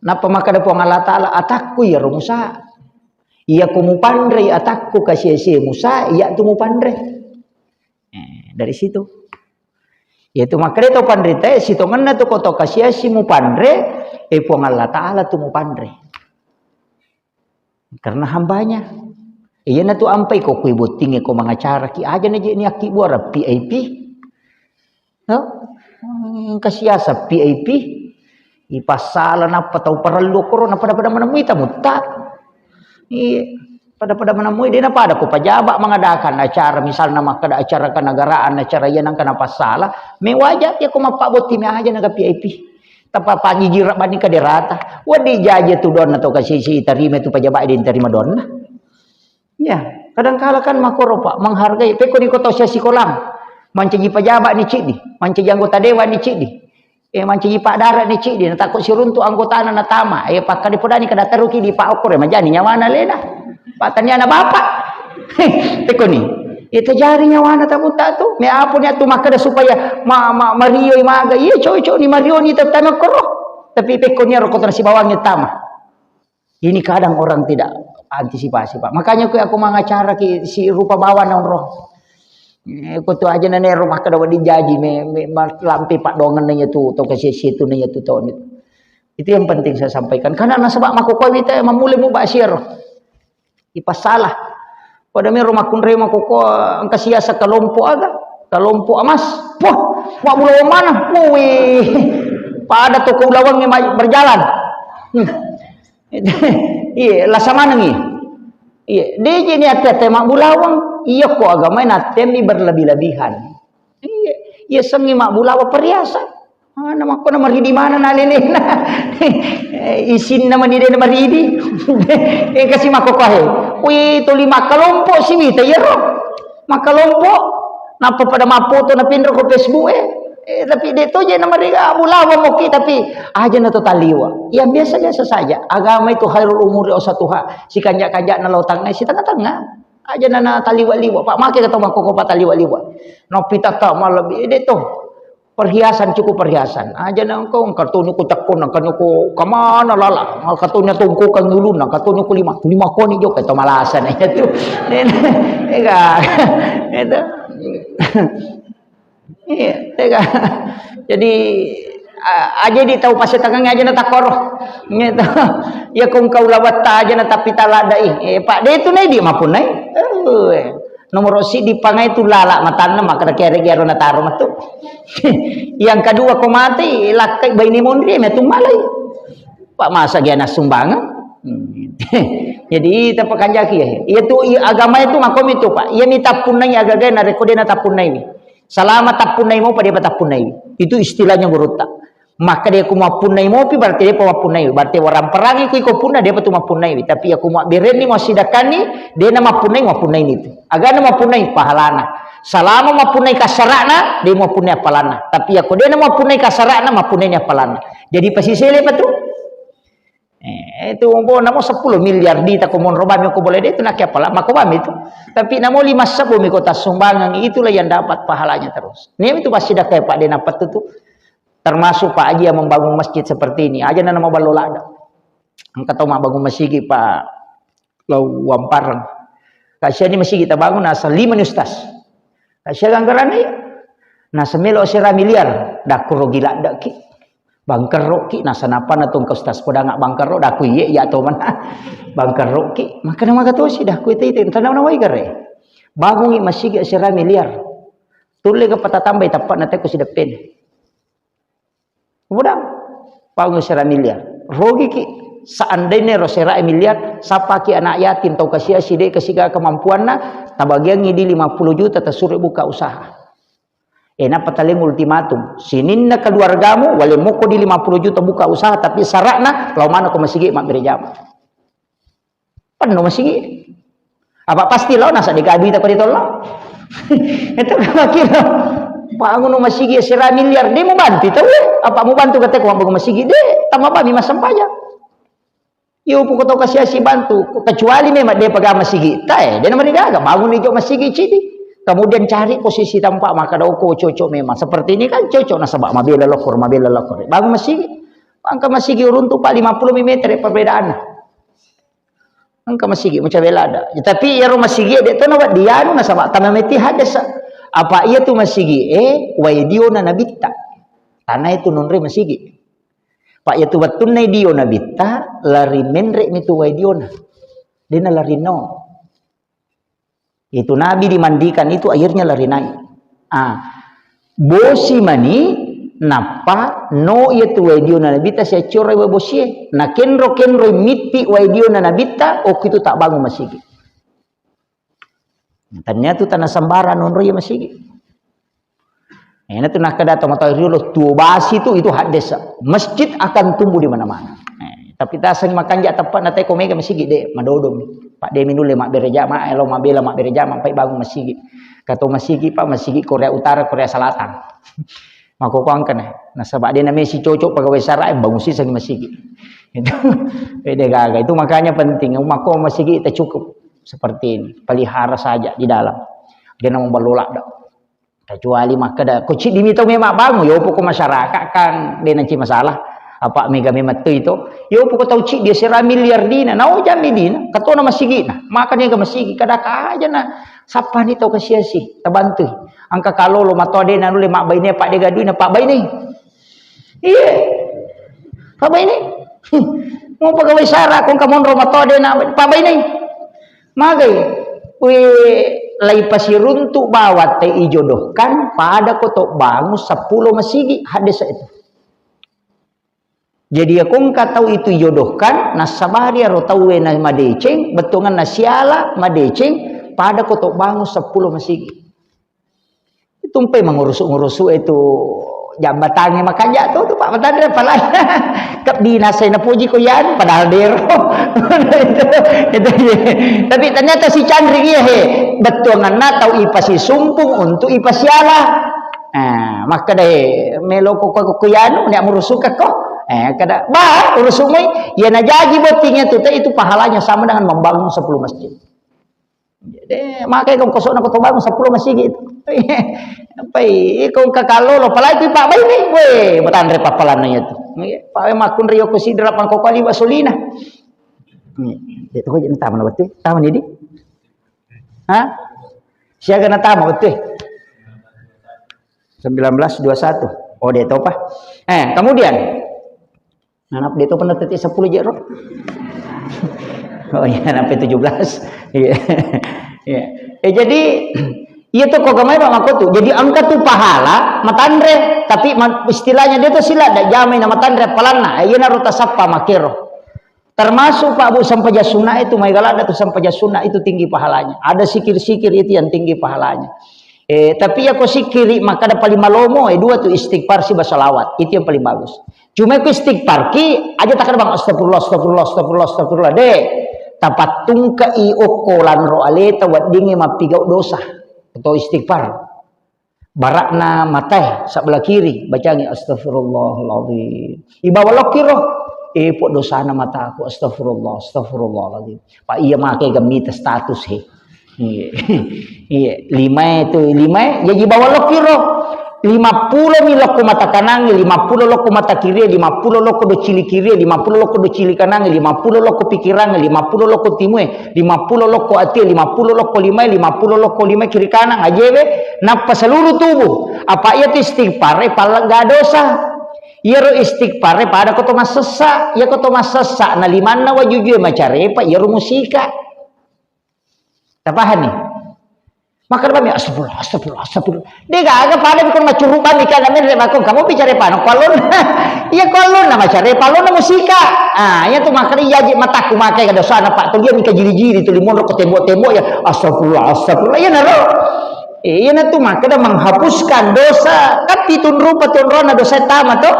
Nappa makkeda Puang Allah Taala, "Atakku iyaro Musa. Iya ko mupanrei atakku kasiasie Musa, iya tu mupanre." Eh, dari situ. Yaitu makkeda to panrita, eh, sitongenna tu ko to kasiasi mupanre, eh, Puang Allah Taala tu mupanre. Karena hambanya. Iyana tu ampai ko kui bottinge ko mangacaraki aja na je ni akki buara V I P. No? Engka siasa V I P. Ipassala nappa tau parellu koro na pada-pada menemui tamutta. Iya. Pada-pada menemui, de na pada ko pajaba mengadakan acara, misalna makkeda acara kenegaraan, acara iya nangka napassala, me wajar ya ko mappabotti me aja naga V I P. Tappa pagi jira bani kaderata. Wedding jaji tu donna to kasisi tarima tu pajaba de tarima donna. Ya, kadangkala kan makkoro, Pak, menghargai. Pekko ni ko tau sia sikolang, mancaji pajaba ni ciddi, mancaji anggota dewan ni ciddi, eh, mancaji padara ni ciddi, natakko siruntu anggotana natama, eh, pakkade podani kada teruki di Pak Okor, eh, majani nyawana lena. Pak taniana bapak. Pekko ni. Eh, terjadi nyawana tamu tak tu. Me apa ni tu makkeda supaya ma-, ma-, marioi maga. Iya, cocok ni marioni tetama koro. Tapi pekko ni ro kota sibawangi tama. Ini kadang orang tidak antisipasi, Pak. Makanya kue aku mangacara ki si rupa bawa nongro. Eh, ko tu aja nane rumah kada wadi jaji me, me, ma-, lampe Pak dongen nanya tu, to ke situ nanya tu tahun itu. Itu yang penting saya sampaikan. Karena nasaba mako kue wita mamule mu bak siar. Ipasalah. Pada me rumah kunre mako ko engka siasa kelompok aga, kelompok emas. Wah, mak bulu mana? Wih. Pada toko ulawang berjalan. Hmm. Iya, lasa manengi. Iya, deje ni ate-ate mabbulawang. Iya ko agama natemmi berlebih-lebihan. Iya, iya sengi mabbulawang perhiasan. Mana makko na maridi mana na lelena. Isinna mani de na maridi. Eh, kasi makko kahe. Wih, tuli makkalompo si wita iyaro. Makkalompo. Nappa pada mappoto na pinro ko Facebook eh. Eh, tapi de to je na mariga bulawa moki tapi aja na to taliwa. Yang biasa-biasa saja. Agama itu khairul umuri ausatuha. Si kanja-kanja na lautang na si tengah-tengah. Aja na, na taliwa-liwa. Pak make kata makko ko Pak taliwa-liwa. No pitata malebbi de to. Perhiasan, cukup perhiasan. Aja nengko, katoni ko cekko, nengko ko kemana lala. Katoni tongko kan nguluna, katoni ko lima, lima koni jo, kato malasan aja tu. Ega, itu. Iya, tega. Jadi, a-, aja di tau pasetangan aja na takoro. Gitu. Ya kong kau lawatta aja na tapi taladai. Eh, Pak, de itu nai di mapunai. Eh, nomor siddi pangai tu lala matanna, maka kere gero na taro matu. Yang kedua ko mati, lakkai baine monri, metu malai. Pak, masa dia na sumbangan? Hmm. Jadi, tapakanjaki ya. Iya tu, i-, agama itu makomi tu, Pak. Iya mi tapunnai agaga na rekko de na tapunnai. Salama tappunnai mopa, depa tappunnai. Itu istilahnya gurutta. Maka de ku mappunnai mopi, berarti depa mappunnai. Berarti warang perangi ku iko punna, depa tu mappunnai. Tapi aku mabberenni, masidakkanni, de na mappunnai, mappunnai itu. Agana mappunnai pahalana. Salama mappunnai kasarana, de mappunnai apalana. Tapi aku de na mappunnai kasarana, mappunnai ni apalana. Jadi pasisele pa tu. Eh, itu umbo namo sepuluh miliar di tako monro bami ko boleh de itu nak apa lah, mako bami itu. Tapi namo lima sebbu mi kota sumbangan, itulah yang dapat pahalanya terus. Ini itu pasti dah kayak Pak Denapa tu, termasuk Pak Haji yang membangun masjid seperti ini. Aja nana mau ballo lada. Engka tau mau bangun masjid Pak Lau Wampareng. Kasihan ni masjid kita bangun asal lima ni ustaz. Kasihan anggaran ni. Nah, semelo sera miliar, dah kuro gila dah ki. Bangkerro ki, nasa napa na tongka ustaz podanga bangkerro, daku iye, iya to mana. Bangkerro ki, makana maga tosi, daku ite ite, tanau nawai gare. Bangungi masigi sera miliar. Tulle ga patatambai tappa na teko sideppen. Budang, bangun sera miliar. Rogi ki, seandainya ro sera miliar, sapa ki anak yatim, tau kasia side kesiga kemampuanna, tabagiangi di lima puluh juta, tasuri buka usaha. Eh, nappa taleng ultimatum. Sininna keluargamu, wale moko di lima puluh juta buka usaha, tapi syaratna, lao mana ko masigi mabbere jama. Penno masigi. Apa pasti lao nasa dega duita ko ditolong. Itu kalau kira bangun masigi sera miliar, de mau bantu tau, eh. Apa mau bantu kata ko bangun masigi, de, tambah bami masempajang. Iyo, pokok tau kasi-asi bantu, kecuali memang dia pegang masigi, tae, dia nama gaga, bangun ijo masigi cidi. Kemudian cari posisi tempat, maka doko cocok memang. Seperti ini kan cocok nasaba mabela lokor, mabela lokor. Bangun masigi, angka masigi uruntu pak lima puluh meter perbedaan. Angka masigi, macam bela ada. Ya, tapi ya rumah masigi dia tu nama dianu nasaba tanah meti hadas. Apa iya tu masigi, eh, waidiona nabitta. Tanah itu nonre masigi. Pak, iyatu wettunna idio nabitta, lari menre mi tu wae diona. Dena lari no. Itu Nabi dimandikan itu akhirnya lari naik. Ah, bosi mani nappa no iyatu wae diona nabitta siaccoro wae bosie. Na kenro-kenro mitti wae diona nabitta, okko itu tak bangun masigi. Tania tu tanah sembarang nonro iya masigi. Eh, na tu nakkeda to mata riolo tuo basi tu itu haddesa. Masjid akan tumbuh di mana-mana. Eh, tapi taseng makanja tepat na teko mega masigi de madodomi. Pak de minulle mabbere jama, elo mabela mabbere jama, pai bangun masigi. Kato masigi pak masigi Korea Utara, Korea Selatan. Mako kuangkana. Nasaba de na mesi cocok pegawai sara, eh, bangun siseng masigi. Itu beda gaga. Itu makanya penting. Mako masigi tak cukup seperti ini. Pelihara saja di dalam. Dia nama ballola dah. Kecuali makkeda, ko ciddi mi tau memang bangun, yo poko masyarakat kan de nanci masalah. Apa mega memang tu itu. Yo poko tau ciddi sera miliar dina, nau jami dina, katona masigi na. Maka niga masigi kada kaja na. Sapa ni tau kasiasi, tabantu. Angka kalolo matoa de nanulle mabbaine pak de gaduina pak baine. Iya. Pak baine. Mau pegawai sara kong kamonro matoa de na pak baine. Magai, we lai pasiruntu bawang te ijodohkan pada ko to bangun sepuluh masigi, hadis itu. Jadi ya kongka tau itu ijodohkan, nasabari aro tau we na madeceng, bettuangan na siala madeceng, pada ko to bangun sepuluh masigi. Tumpai mangurusu-ngurusu itu jambatangnge makanja tu, tu Pak Matandra, apalagi kep dinasai napuji ko yan, padahal dero. Itu, itu, iya. Tapi ternyata si Chandri iya, he, bettuanganna tau ipasisumpung untuk ipasiala. Nah, maka deh, melo ko, ko, ko yanu, nek murusuka ko. Eh, kada, ba, urusumai, ya najaji bottingnya tu, te, itu pahalanya sama dengan membangun sepuluh masjid. Jadi, makanya kau kosong nak kau bangun sepuluh masigi itu. Pai, iko engka kallolo, apalagi Pak Baini, weh, matanre pappalanna iya tu. Pak, weh, makkunrai yoko sidra pangkoko liwa solina. Iya, itu aja tama na betul. Tama ni di. Hah? Siaga na tama betul. Sembilan belas dua satu. Oh, dia topa. Eh, kemudian. Nah, dia topa na tete sepuluh jero. Oh iya, sampai tujuh belas. Iya. Iya. Eh, jadi, iya tu kok gamai Pak Makotu. Jadi engka tu pahala matanre, tapi ma-, istilahnya dia tu sila dak jamai na matanre appalanna. Eh, iya na rota sappa makero. Termasuk Pak Bu sempajang sunnah itu, mai galak tu sempajang sunnah itu tinggi pahalanya. Ada sikir-sikir itu yang tinggi pahalanya. Eh, tapi ya ko sikiri maka ada paling malomo, eh, dua tu istighfar siba salawat. Itu yang paling bagus. Cuma ku istighfar ki, aja takkan bang astagfirullah, astagfirullah, astagfirullah, astagfirullah. Deh, tapattungka i okko lanro aleta weddingi mappigau dosa. Atau istighfar. Barakna matae sebelah kiri, bacangi astagfirullahaladzim. Ibawa lokiro, epok dosana mataku, astagfirullah, astagfirullahaladzim. Pak iya make gemita status he. Iya. Iya, lima itu, lima ya, jadi bawa lokiro. Lima puluh mi lokko mata kanangi, lima puluh lokko mata kiri, lima puluh lokko docili kiri, lima puluh lokko docili kanangi, lima puluh lokko pikirangi, lima puluh lokko timue, lima puluh lokko ati, lima puluh lokko lima, lima puluh lokko lima kiri kanang, ajewe, nappa seluruh tubuh. Apa iya tu istighfar, eh, pallegga dosa. Iyaro istighfar, eh, pada koto massessa, iya koto massessa, na limanna wajujue macarepa, iyaro musika. Tapahani? Maka bami astagfirullah, astagfirullah, astagfirullah. De gaga pada bikon macuru bami kana menre makon kamu bicara pano kualon. Iya kualon na macare palon na musika. Ah, iya tu maka iya ji mataku makai kada sana Pak tu dia mika jiri-jiri tu limonro ko tembok-tembok ya astagfirullah, astagfirullah. Iya naro. Iya na tu maka da menghapuskan dosa. Kan pitun rupa tunrona dosa tama to.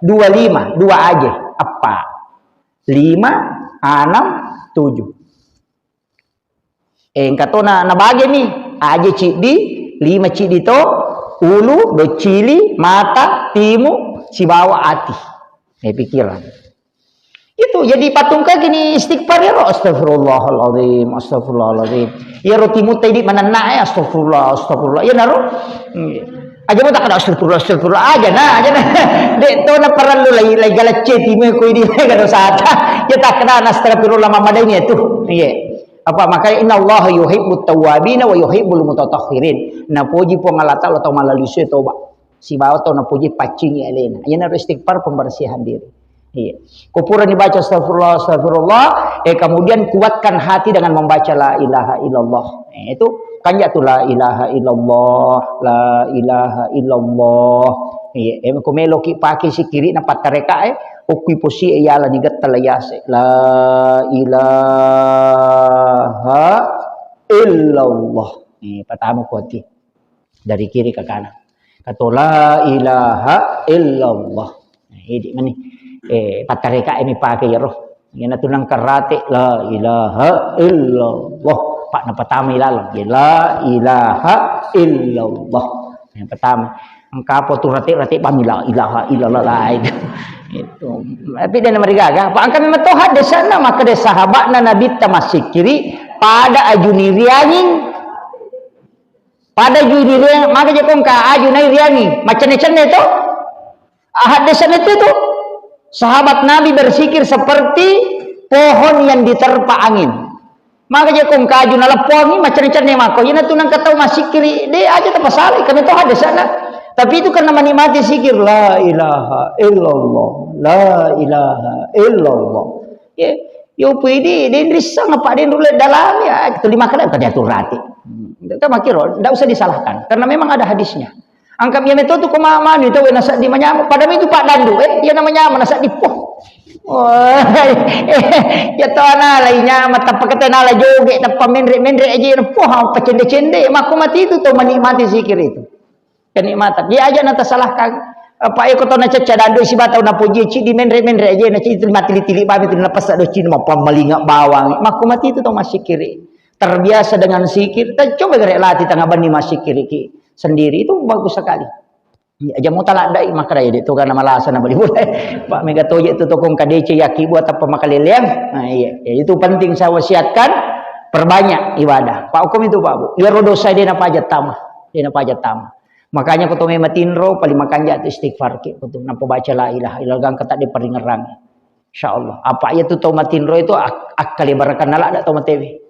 Dua lima, dua aja. Apa? Lima, enam, tujuh. Eh, engka to na, nabagemi, aje ciddi, lima ciddi to, ulu, docili, mata, timu, sibawa ati. Eh, pikiran. Itu, jadi patungka gini istighfar ya, astagfirullahaladzim, astagfirullahaladzim. Ya, roti mutai di manenna, eh, astagfirullah, astagfirullah. Ya, naro. Hmm. Aja mau tak kena astagfirullah, astagfirullah. Aja nah, aja nah. Dek, to na perlu lagi, lagi galacce timu ko ini, kada sata. Ya, tak kena astagfirullah, mama ini itu. Iya. Apa makanya innallaha yuhibbut tawwabina wa yuhibbul mutatahhirin. Napoji Puang Allah Taala tau mallalu sue toba. Sibawa tau napoji paccingi alena. Iyana ro istighfar pembersihan diri. Iya. Ko purani baca astagfirullah, astagfirullah, eh, kemudian kuatkan hati dengan membaca la ilaha illallah. Eh, itu kan ya tu la ilaha illallah, la ilaha illallah. Iya, eh, ko meloki pake sikiri na pattareka, eh, okui posi e yala ni getta la yase. La ilaha illallah. Eh, pertama kuati. Dari kiri ke kanan. Kato la ilaha illallah. Eh, idi mani. Eh, pattareka ini pake ya roh. Iyana tu nangkarate la ilaha illallah. Pak napatama ilalang. Ya, la ilaha illallah. Yang pertama, engka apa tu rate-rate bami la ilaha illallah lain. Itu. Tapi dia nama digaga. Pak angka memang toha desana maka de sahabatna Nabi tamasik kiri pada ajuni rianging. Pada ajuni riang, maka je kongka aju nai riangi. Macenne-cenne to. Haddesan itu tuh, sahabat Nabi bersikir seperti pohon yang diterpa angin. Maka je kong kaju naleppongi, macenne-cenne mako. Ina tu nang katau masikiri, de aja tapasali, karena itu haddesanna. Tapi itu karena menikmati sikir, la ilaha illallah, la ilaha illallah. Ya, yo pidi, de rissang apa de rule dalam ya, itu lima kali kan diatur rati. Kita makiro, ndak usah disalahkan, karena memang ada hadisnya. Angka iya meto tu ko ma-, manu tau na seddi manyameng, padahal itu Pak Dandu, eh, iya na manyameng na seddi, poh. Wah, iya to ana la inyameng, tappa kete na la joge, tappa menre-menre aja, poh, apa cende-cende, makko mati itu tau menikmati zikir itu. Kenikmatan. Dia aja na tasalahkan. Apa eko tau na cecca Dandu siba tau na poji, ci di menre-menre aja, na ci itu mati tili-tili bami tu na pasa do cina, mapammalinga bawang, makko mati itu tau masikiri. Terbiasa dengan zikir, ta coba gare lati tengah bani masikiri ki sendiri, itu bagus sekali. Iya, aja mau talak dai makara ya, itu karena malasa na beli boleh. Pak Mega Toje itu tokong kadece yaki buat apa makaleleang. Nah, iya, ya, itu penting saya wasiatkan, perbanyak ibadah. Pak hukum itu Pak Bu. Iya rodo saya dia napa aja tama. De' napaja tama. Makanya ko to me matinro, paling makanja tu istighfar ki ko tu. Nappa baca la ilaha illallah, gangka tadde paringerang. Insyaallah. Apa iya tu tau matinro itu ak-, akkale barakanna ladda tau matewe.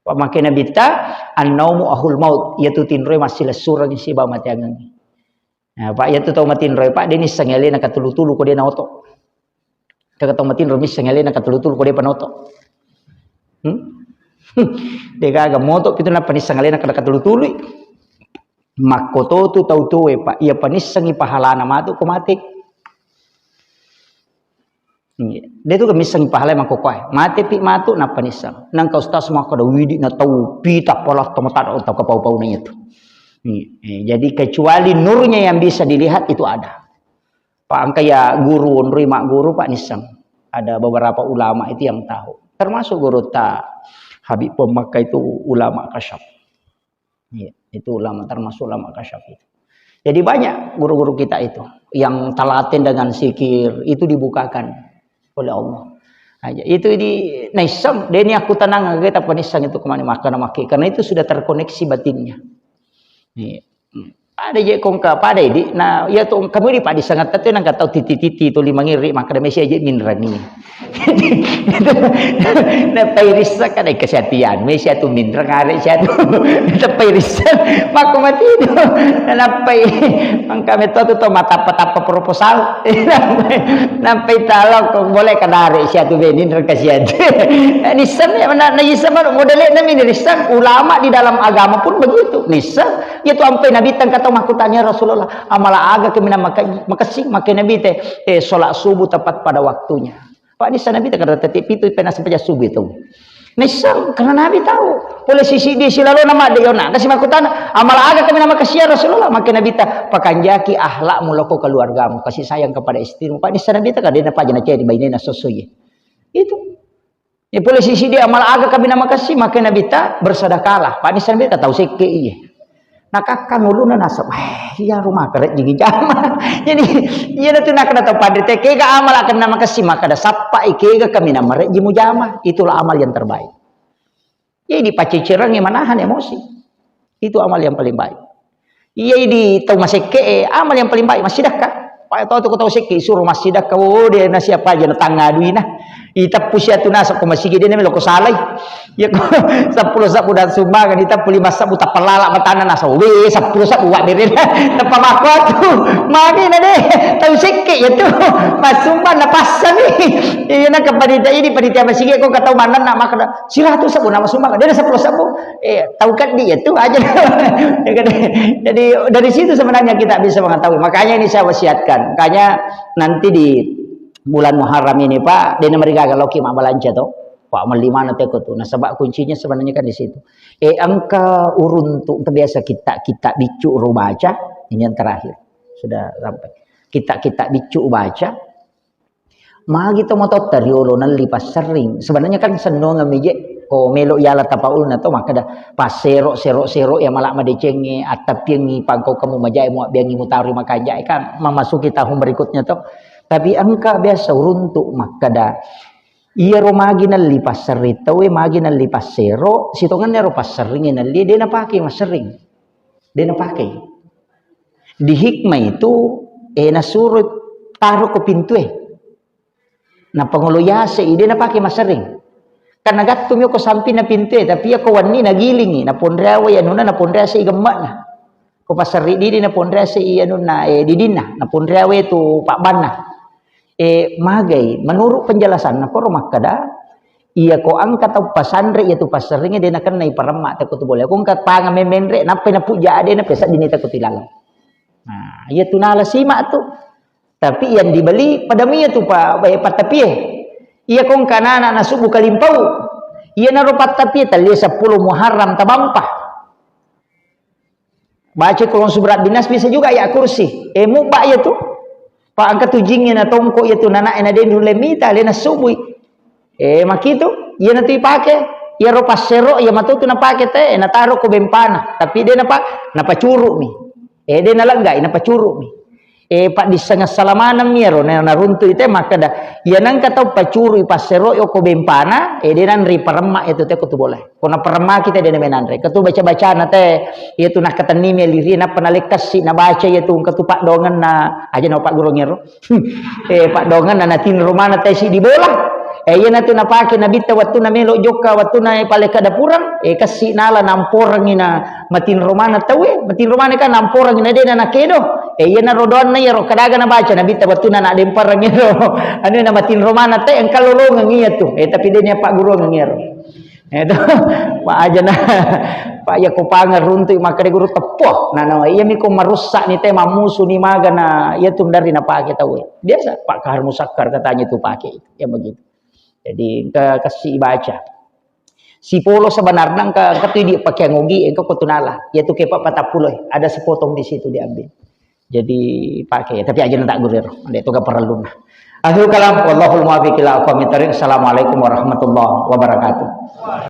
Pak make Nabitta, "An-naumu ahul maut." Iya tu tinro massilessureng siba mateangengi. Nah, Pak, iya tu tau matinro, Pak, de' nisseng alena katulu-tulu ko de' naoto. Kaka tau matinro misseng alena katulu-tulu ko de' panoto. Hmm? De' gaga moto pitu nappa nisseng alena kada katulu-tului. Makkoto tu tau tuwe, Pak, iya panissengi pahalana matu ko mate. Iya. De' tu missengi pahala makkokoe. Mate pi matu nappa nisseng. Nangka ustaz makkada widi na tau pita pala tau matada tau kapau-pauna itu. Iya. Eh, jadi kecuali nurnya yang bisa dilihat itu ada. Pak, engka ya guru, onroi magguru, Pak, nisseng. Ada beberapa ulama itu yang tahu. Termasuk guru ta Habib Pemaka itu ulama kasyaf. Iya, itu ulama, termasuk ulama kasyaf itu. Jadi banyak guru-guru kita itu yang telaten dengan zikir itu dibukakan oleh Allah. Aja. Itu di naisseng, de' ni aku tenang, kita penisseng itu kemana makan makai. Karena itu sudah terkoneksi batinnya. Iya. Hmm. Pada je kongka, pada idi. Nah, ya tu kamu di pada sangat tete nang kata titi-titi tu lima ngiri, maka ada mesi aja minrangi. Nappai risseng kan kesehatan, mesi atu minreng are siatu. Nappai risseng, mako mati tu. Nappai, mangka meto tu to matappa-tappa proposal. Nappai talo ko boleh kadare siatu benin reka siatu. Nisseng ya, na, na isseng modele na min risseng. Ulama di dalam agama pun begitu. Nisseng, ya tu ampai Nabi tangka tau makkutanya Rasulullah. Amala aga kemina maka, makessing, maka Nabi te, eh, sholat subuh tepat pada waktunya. Pak, nisseng Nabi te kada tete pitu pena sempaja subuh itu. Nisseng, karena Nabi tahu. Pole sisi dia silalo nama de yona. Kasi makkutana, amala aga kemina makessing ya Rasulullah. Maka Nabi ta, pakanjaki ahlakmu loko keluargamu. Kasih sayang kepada istrimu. Pak, nisseng Nabi te kada na paja na ceri bainena sosoye. Itu. Ya pole sisi dia amala aga kemina makessing, maka Nabi ta bersedekahlah. Pak, nisseng Nabi ta tau sekke iya. Nakakkang uluna nasab, eh, iya rumah kerja jigi jama. Jadi, iya tu nakada tau padre te, kega amala kemina makessing, maka ada sappa i kega kemina mareji mujama. Itulah amal yang terbaik. Jadi, pacecerangi manahan emosi. Itu amal yang paling baik. Iya, di tau masekke, eh, amal yang paling baik, massidakka. Pak, tau tu ko tau sekke, suruh massidakka, oh, dia na siapa aja na tangaduina. Itappu siatu nasa ko masigi dia na melo ko salai. Ya ko seppulo sabbu dan sumbangan, itappu lima sabbu tappa lala matana nasa, we, seppulo sabbu wa berena. Tappa makko tu, mami na deh, tau sekke ya tu. Pas sumbang na passani. Iya, na ke panitia ini, panitia masigi ko katau manenna, maka siratu sabbu nama sumbang, dia na seppulo sabbu. Eh, tau keddi ya tu aja. Ya kan? Jadi dari situ sebenarnya kita bisa mengetahui. Makanya ini saya wasiatkan. Makanya nanti di bulan Muharram ini, Pak, dena marigaga loki mabbalanca to. Pak, melli mana teko tu. Nasaba kuncinya sebenarnya kan di situ. Eh, engka uruntu, engka biasa kita, kita biccu ro baca, ini yang terakhir. Sudah sampai. Kita, kita biccu baca, Magi to matotta riolo nelli passerring. Sebenarnya kan sennongeng mi je, ko melo yala tapaulna to makkeda passero, sero, sero ya mala madecengnge, attappiengngi pangkau kamu majae muabbiangngi mutaro makanjae kan memasuki tahun berikutnya to. Tapi engka biasa uruntu makkeda, iyaro magi nelli passerring tauwe, magi nelli passero, sitongenna ro passerring nelli, de napake masserring. De napake. Di hikmah itu, eh, nasuro taro ko pintue. Napangolo yase i, de napake masering. Karena gattu mi ko sampinna pintue, tapi iya ko wenni nagilingi, naponreawai anunna, naponreasei gemme'na. Ko passerri didi naponreasei anunna, eh, didinna, naponreawai tu pabbanna. Eh, magai, menurut penjelasanna koro makkeda, iya ko engka tau pasanre iya tu passerringe de nakennai paremma teko tu bola. Ko engka panga memenre, nappai napujja ade, nappai seddini teko tu ilalang. Nah, iya tu nala simak tu. Tapi yang dibeli pada mia tu pa, eh, pattapie. Iya ko engka anak-anak nasubu kalimpau. Iya naro pattapie talia seppulo Muharram tabampa. Baca Qul a'udzu birabbinas, bisa juga ayat kursi. Eh, mubba iya tu. Pa engka tu jingnge na tongko iya tu, nana ena denru lemita, lena subui. Eh, makitu, iya na tu ipake. Iya ro passero, iya matu tu napake te, eh, nataro ko bempana. Tapi de napa, napacuru mi. Eh, de naleggai, napacuru mi. Eh, paddisseng assalamaneng mi ero, na, naruntu ite makkeda, iya nengka tau pacuru i passero yoko bempana, eh, de nanre paremma itu te ko tu boleh. Ko na paremma kita de na menanre. Ketu baca-bacana te, iya tu nakkatenni mi liri, nappa nalekkassi, nabaca iya tu, engka tu paddongenna, aja na paggurung ero. Eh, paddongenna natinro mana te si di bola. Eh, iya natu napake nabitta wattu na melo jokka, wattu na paleka dapurang, eh, kassi nala namporengi na matinro mana tauwe, matinro mana kan namporengi na de na nakedo. Eh, iya na rodoanna iya ro kadaga nabaca nabitta wattu na nadempareng ero. Anu na matinro mana te engka lolongeng iya tu. Eh, tapi de na paggurung ero. Itu, Pak aja na, Pak ya ko pangeruntu makkeda guru teppo. Nah, nah, iya mi ko marusak ni te mamusu ni maga na, iya tu dari na pake tauwe. Biasa, Pak Kahar Musakkar katanya tu pake itu. Ya begitu. Jadi, ke, kasih baca. Sipolo sebenarnya engka, engka tu di pakai ngogi, engka ko tunala. Iya tu kepa patappulo, ada sepotong di situ diambil. Jadi pakai, tapi aja na tak gurir, ada itu gak perlu. Akhir kalam, wallahul muwaffiq ila aqwamit thariq. Assalamualaikum warahmatullahi wabarakatuh.